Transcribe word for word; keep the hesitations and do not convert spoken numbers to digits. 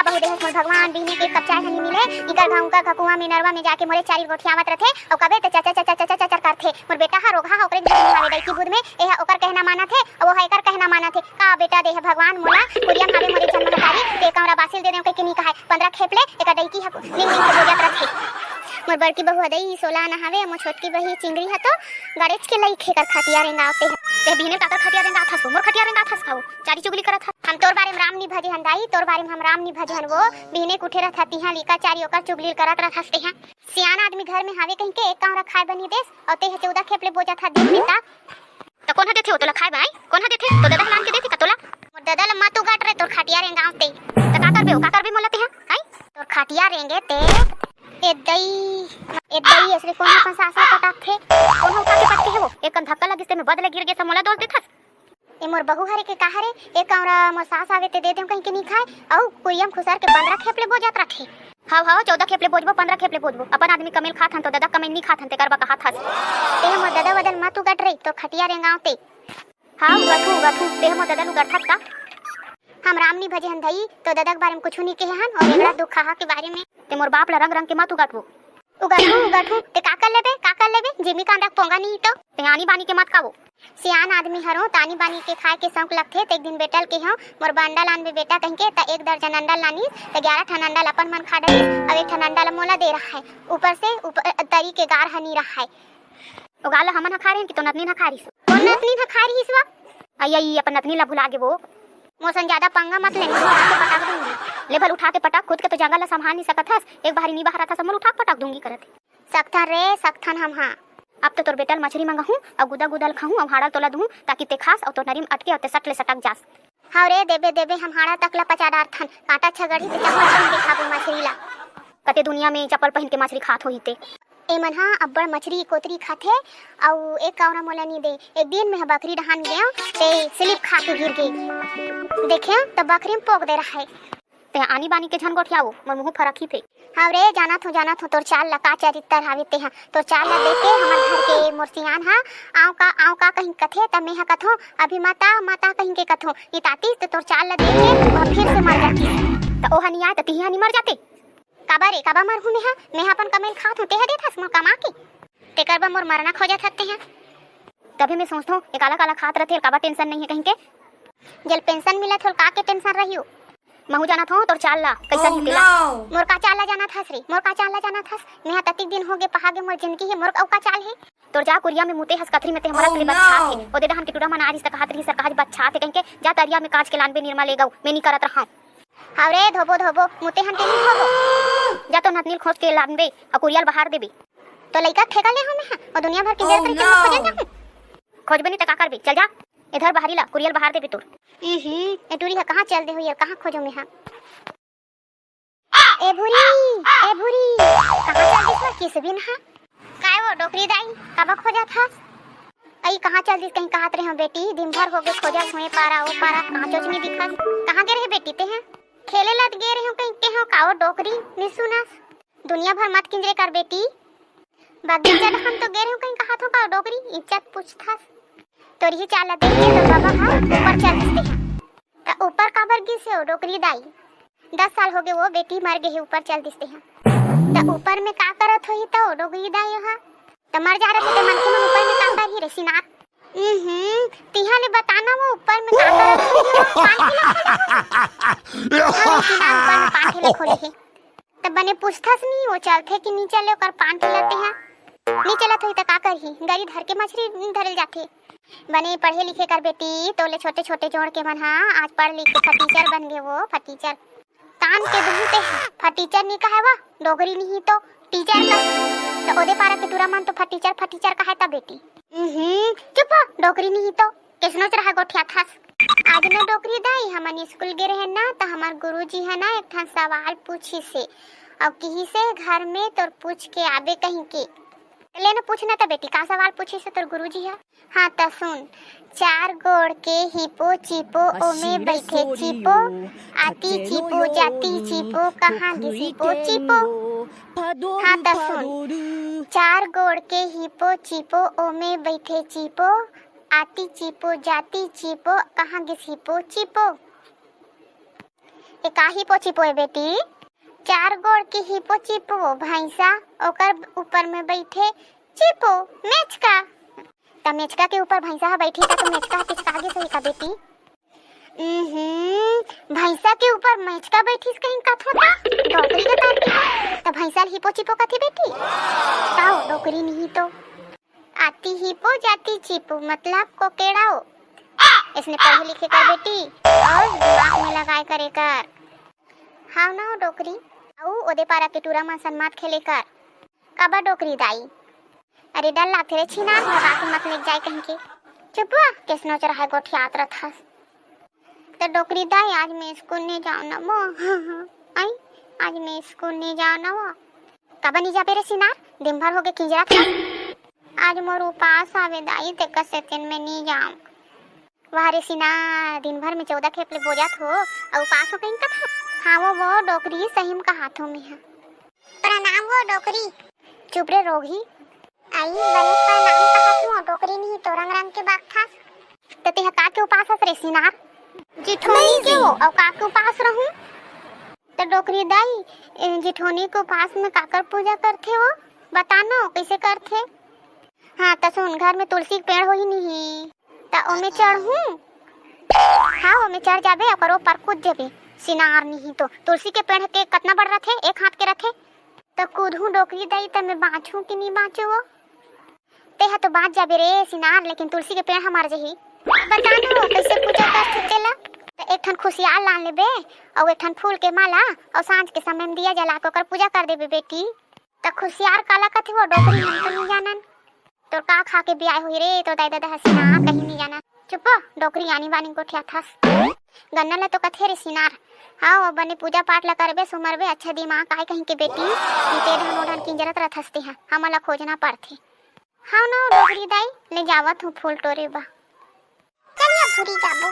बहु देहस मोर भगवान, बिहने के कप चाय ह नी मिले, इकर घा उकर घा कुआं में नरवा में जाके मोरे चारी गोठियावत रथे, अउ कबे त चचर चचर चचर चचर करथे। मोर बेटा ह रोगहा ह, ओकरे घर में हावे डइकी बुध में, एहा ओकर कहना मानत हे, अउ ओहा एकर कहना मानत हे। का बेटा दे हे भगवान मोला, कुरिया म हावे मोरे जन महतारी, ते कमरा बासिल दे देव कहिके नी कहाय, पंद्रह खेप ले एकर डइकी ह नींद नींद के बोजत रथे। मोर बड़की बहु ह दई सोला न हावे, मोर छोटकी बही चिंगरी ह तो गड़ेच के लइक हे कर खटिया रेंगावते ह। ते बिहने काकर खटिया रेंगात हस, मोर खटिया रेंगात हस खाऊ, चारी चुगली करत हस। हम तोर बारे में राम नी भजे हन दाई, तोर बारे में हम राम नी भजे हन वो। बिहने के उठे रहथा तिहां लिका चारी ओकर चुगली करत रहथस तेहा। सियान आदमी घर में हावे कहिके एक कांवरा खाए बर नी देस, अउ तेहा चौदह खेप ले बोजत हा दिन में ता। त कोन ह देथे वो तोला खाए बर, आई? कोन ह देथे? तो ददा ह लान के देथे का तोला? मोर ददा ल मत उगट रे, तोर खटिया रेंगावते। त का करबे वो, का करबे मोला तेहा, आई? तोर खटिया रेंगे ते। ए दई, ए दई, असरे कोन ह अपन सास ल पटाथे? कोन ह उठा के पटके हे वो? एक कन धक्का लगिस ते में बद ले गिर गे, त मोला दोष देथस? ए मोर बहू हरे के का हरे, ए कांवरा मोर सास आवे ते दे देव कहिके नी खाय, अउ कुरिया म खुसर के पंद्रह खेप ले बोजत रथे। हव, हव, चौदह खेप ले बोजबो, पंद्रह खेप ले बोजबो, अपन आदमी कमेल खात हन तो ददा कमेल नी खात हन, तेकर बर कहत हस। तेह मोर ददा वदल मत उगट रही, तो खटिया रेंगावते। हव, उगटहूं, उगटहूं, तेह मोर ददा ल उगटथस का? हम राम नी भजे हन धई, तो ददा के बारे में कुछु नी कहे हन, अउ रेंगड़ा दुखाहा के बारे में। ते मोर बाप ल रंग रंग के मत उगटबो। उगटहूं, उगटहूं, ते का कर लेबे, का कर लेबे, जिमी कांदा के पोंगा नी तो। ते आनी बानी के मत खावो। सियान आदमी हरों, त आनी बानी के खाए के शौक लगथे, त एक दिन बेटा ल केहेंव, मोर बर अंडा लानबे बेटा कहिके, त एक दर्जन अंडा लानिस, त ग्यारह ठन अंडा ल अपन मन खा डरिस, अउ एक ठन अंडा ल मोला दे रहा है, ऊपर से, ऊपर, तरी के गार ह नी रहा है। ओ गार ल हमन ह खा रहे हन कि तो नतनीन ह खा रिस? कोन नतनीन ह खा रिस वा? आई, आई, अपन नतनीन ल भुला गे वो। मोर संग जादा पंगा मत ले, मैं उठा के पटक दूंगी। ले भल उठा के पटक, खुद के तो जंगल ल संभाल नी सकत हस, एक बारी नी बहारत हस, मोला उठा के पटक दूंगी करत। सकथन रे, सकथन हम, हाँ। अब तो तोर बेटा ल मछरी मंगाहूं, अउ गुदा गुदा ल खाहूं, अउ हाड़ा ल तोला दूहूं, ताकि ते खास, अउ तोर नरी म अटके, अउ ते सट ले सटक जास। हव रे, देबे, देबे, हम हाड़ा तक ल पचा डारथन, कांटा छगड़ही ते चप्पल पहिन के खाबो मछरी ला। कते दुनिया में चप्पल पहिन के मछरी खात होही ते। ए मन ह अब्बड़ मछरी कोतरी खाथे, अउ एक कांवरा मोला नी दे। एक दिन में ह बकरी डहान गेंव, ते स्लिप खा के गिर गे। देखेंव, त बकरी म पोक दे रहा है। ते आनी बानी के झन गोठियावो, मोर मुंह फरक ही थे। हव रे, जानत हूं, जानत हूं, तोर चाल ला का चरित्तर हावे तेहा। तोर चाल ला देख के हमर घर के मोर सियान हा, आंव का, आंव का कहिके कथे, त मेंह कथों, अभी मत आ, मत आ कहिके कथों। नी त आतिस त तोर चाल ला देख के ओह फिर से मर जातिस। त ओह नी आय त तिही हा नी मर जाते। काबर रे, काबर मरहूं मेंह? मेंह अपन कमेल खात हूं, तेह देथस मोर कमा के। तेकर बर मोर मरना खोजत हस तेह। तभे मैं सोचथों, ए काला काला खात रथे, काबर टेंशन नइ हे कहिके। जेल पेंशन मिलत होल, का के टेंशन रहियो? महू जानत हों तोर चाल ला, कइसन हे तेला। मोर का चाल ला जानत हस रे, मोर का चाल ला जानत हस? मेंह ततिक दिन होगे, पहा गे मोर जिनगी हे, मोर अउ का चाल हे? तोर जा कुरिया में मुते हस कथरी में ते हमर अकले बच्छात हे। ओदे डहन के टूरा मन आ रिहिस त कहत रिहिस, सरकार बच्छात हे कहिके, जा तरिया में कांच के लानबे निरमा ले गऊ, मैं नी करत रहंव। हव रे, धोबो, धोबो, मुते हन तेली धोबो। जा तो नतनील खोज के लानबे, अउ कुरिया ल बहार देबे। तो लइका ठेका ले हूं मेंह, अउ दुनिया भर के जरूरत रहिथे, मैं खोजन जाहूं। खोजबे नी त का करबे, चल जा। एधर बहारी ला, कुरिया ल बहार देबे तोर। इही, ए टूरी ह कहां चल दे होही, कहां खोजों मेंह? ए भूरी, ए भूरी, कहां चल दिस मोर किसबिन हा? काय वो डोकरी दाई, काबर खोजत हस? अई कहां चल दिस कहीं कहत रहेंव बेटी, दिन भर होगे खोजत हंव ए पारा ओ पारा, कहांचोच नी दिखस। कहां गे रहे बेटी तेह? खेले ला त गे रहेंव कहीं केहेंव का वो डोकरी, नी सुनस। दुनिया भर मत किंजरे कर बेटी। बगीचा डहन तो गे रहेंव कहीं कहत हंव का वो डोकरी, इज्जत पूछथस। तोर इही चाल ला देख के तोर बाबा हा ऊपर चल दिस तेह। त ऊपर काबर गिस हे ओ डोकरी दाई? दस साल होगे वो बेटी मर गे हे, ऊपर चल दिस तेह। त ऊपर में का करत होही त ओ डोकरी दाई ओहा? त मर जा रथे त मनखे मन ऊपर में का करही रे सिनार? उहुं, तिहां ले बताना वो ऊपर में का करत होही वो पान ठेला खोले होही? हाँ रे सिनार ऊपर में पान ठेला खोले हे। त बने पूछथस नी, वो चलथे कि नी चले ओकर पान ठेला तेहा? नी चलत होही त का करही, गरी धर के मछरी धरे ल जाथे। बने पढ़े लिखे कर बेटी, तोले छोटे छोटे जोड़ के मन हा आज पढ़ लिख के फटीचर बन गे वो, फटीचर। कान के दुहू ते फटीचर नी कहय वा, डोकरी नी ही तो टीचर का। त ओदे पारा के टूरा मन तो फटीचर फटीचर कहय त बेटी। उहुं, चुप हो, डोकरी नी ही तो। कइसनोच रहा गोठियाथस। आज न डोकरी दाई, हमन स्कूल गे रहेन ना, त हमर गुरुजी ह ना एक ठन सवाल पूछिस हे, अउ किहिस हे घर में तोर पूछ के आबे कहिके। ले न पूछ न त बेटी, का सवाल पूछिस हे तोर गुरुजी ह? हाँ त सुन, चार गोड़ के हिपो चिपो, ओमे बइठे चिपो, आती चिपो, जाती चिपो, कहाँ गे सिपो चिपो। हाँ त सुन, चार गोड़ के हिपो चिपो, ओमे बइठे चिपो, आती चिपो, जाती चिपो, कहाँ गे सिपो चिपो। ते का हिपो चिपो ए बेटी? चार गोड़ के हिपो चिपो, भैंसा, ओकर ऊपर में बैठे चिपो, मेचका। त मेचका के ऊपर भैंसा ह बैठी त, त मेचका ह पिचका गे सही का बेटी? उहुं, भैंसा के ऊपर मेचका बैठिस कहीं कथो त डोकरी के तार के। त भैंसा ल हिपो चिपो कथे बेटी? ताओ डोकरी नहीं तो। आती हिपो जाती चिपो मतलब कोकेड़ाओ। इसने पढ़े लिखे कर बेटी और दिमाग में लगाए करे कर। हाव ना हो डोकरी, अऊ ओदे पारा के टूरा मन सन मात खेले कर। काबर डोकरी दाई? अरे डर लागथे रे छिनार, भगा के मत लेग जाए कहीं के। चुप हुआ, केसनो चरहा गोठियात रथस। त डोकरी दाई, आज मैं स्कूल नहीं जाऊँ ना वो। आई, आज मैं स्कूल नहीं जाऊँ ना वो। काबर नहीं जाबे रे सिनार, दिन भर होगे किंजरा था। आज मोर उपास आवे दाई, तेकर सेतिन मैं नहीं जाऊँ। वाह रे सिनार, दिन भर में चौदह खेप ले बोजत हो, अउ उपास हो कहीं कथा। हाँ वो, वो डोकरी सही में कहात हो मैं हा। प्रणाम वो डोकरी। चुप रे रोगही। आई, बने प्रणाम कहत हूँ, डोकरी नहीं तो रंग रंग के बात खास। त तेहा का के उपास हस रे सिनार? जिठोनी के हो, अउ का के उपास रहूं? त डोकरी दाई, ए, जिठोनी के उपास में काकर पूजा करथे वो? बता नो, कइसे करथे? हाँ, त सुन, घर में तुलसी के पेड़ होही नहीं, त ओमे चढ़हूं? हाँ, ओमे चढ़ जाबे, ओकर ओ पर कूद जाबे, सिनार नहीं तो। तुलसी के पेड़ के कतना बड़ रथे, एक हाथ के रथे। त कूदहूं डोकरी दाई, त मैं बाँचहूं कि नहीं बाँचहूं वो? तेहा तो बाँच जाबे रे सिनार, लेकिन तुलसी के पेड़ ह मर जही। बता नो, कइसे पूजा करथे तेला? त एक ठन खुशियार लान लेबे, अउ एक ठन फूल के माला, अउ सांझ के समय में दिया जला के ओकर पूजा कर देबे बेटी। त खुशियार काला कथे वो डोकरी, हम तो नहीं जानन। तोर का खा के बियाह होही रे, तोर दाई ददा ह सिनार कहीं नहीं जानन। चुप, डोकरी आनी बानी गोठियाथस। गन्ना ल तो कथे रे सिनार। हाँ, वो बने पूजा पाठ ल करबे, सुमरबे, अच्छा दिमाग आय कहीं के बेटी। नहीं ते ढनो ढन किंजरत रथस तेहा, हमन ल खोजना पड़थे। हाँ ना, डोकरी दाई, ले जावत हूँ फूल टोरे बा। चलिए भूरी जाबो।